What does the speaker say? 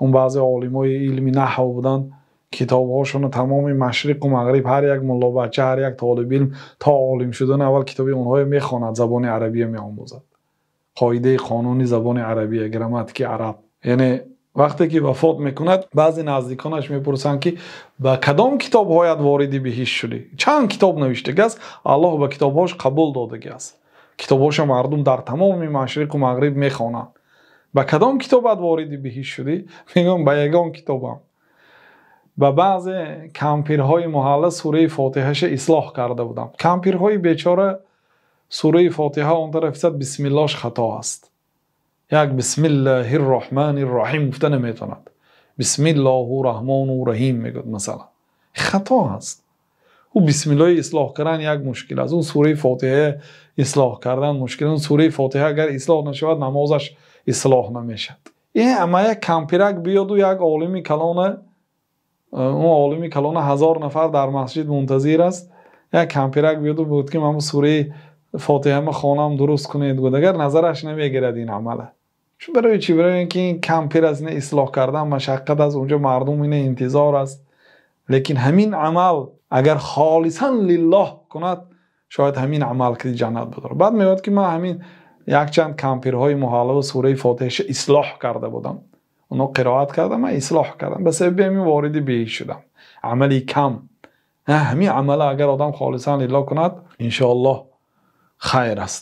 Он баъзе олимони илми наҳв буданд, китобҳошонро тамоми машриқу мағриб ҳар як муллобача, ҳар як толиби илм то олим шудан аввал китоби онҳоро мехонад, забони арабия меомӯзад, қоидаи қонуни забони арабия, грамматики араб. Яъне вақте ки вафот мекунад, баъзе наздиконаш мепурсанд, ки ба кадом китобҳоят вориди биҳишт шудӣ? Чанд китоб навиштагиаст, Аллоҳ ба китобҳош қабул додагиаст, китобҳоша мардум дар тамоми машриқу мағриб мехонанд, ба кадом китобат вориди биҳишт шудӣ? Мегӯям, ба ягон китобам. Ба баъзе кампирҳои маҳалла сураи Фотиҳаша ислоҳ карда будам. Кампирҳои бечора сураи Фотиҳа он тараф зад, бисмиллош хато аст. Як бисмиллаҳир роҳманир роҳим гуфта наметавонад. Бисмиллоҳу раҳмону раҳим мегӯяд, масалан. Хато аст. Ӯ бисмиллоҳи ислоҳ кардан як мушкил аст. Ӯ сураи Фотиҳа ислоҳ кардан мушкил. Он сураи Фотиҳа агар ислоҳ нашавад, намозаш ислоҳ намешавад. Ин ама як кампирак биёду як олими калона, он олими калона 1000 нафар дар масҷид мунтазир аст. Як кампирак биёду буд, ки ман сураи Фотиҳама хонам, дуруст кунед, гуфт. Агар назараш намегирад ин амала. Чун барои чӣ? Барои инки ин кампир аз ин ислоҳ кардан машаққат аст, онҷо мардум ина интизор аст. Лекин ҳамин амал агар холисан лиллоҳ кунад, шояд ҳамин амал ки ҷаннат бибарад. Баъд мегӯяд, ки ман ҳамин якчанд кампирҳои маҳалла ва сураи Фотиҳаша ислоҳ карда будам. Онҳо қироат кардам, ман ислоҳ кардам. Ба сабаби ҳамин вориди биҳишт шудам. Амали кам. Ҳамин амала агар одам холисан лиллоҳ кунад, иншоаллоҳ хайр аст.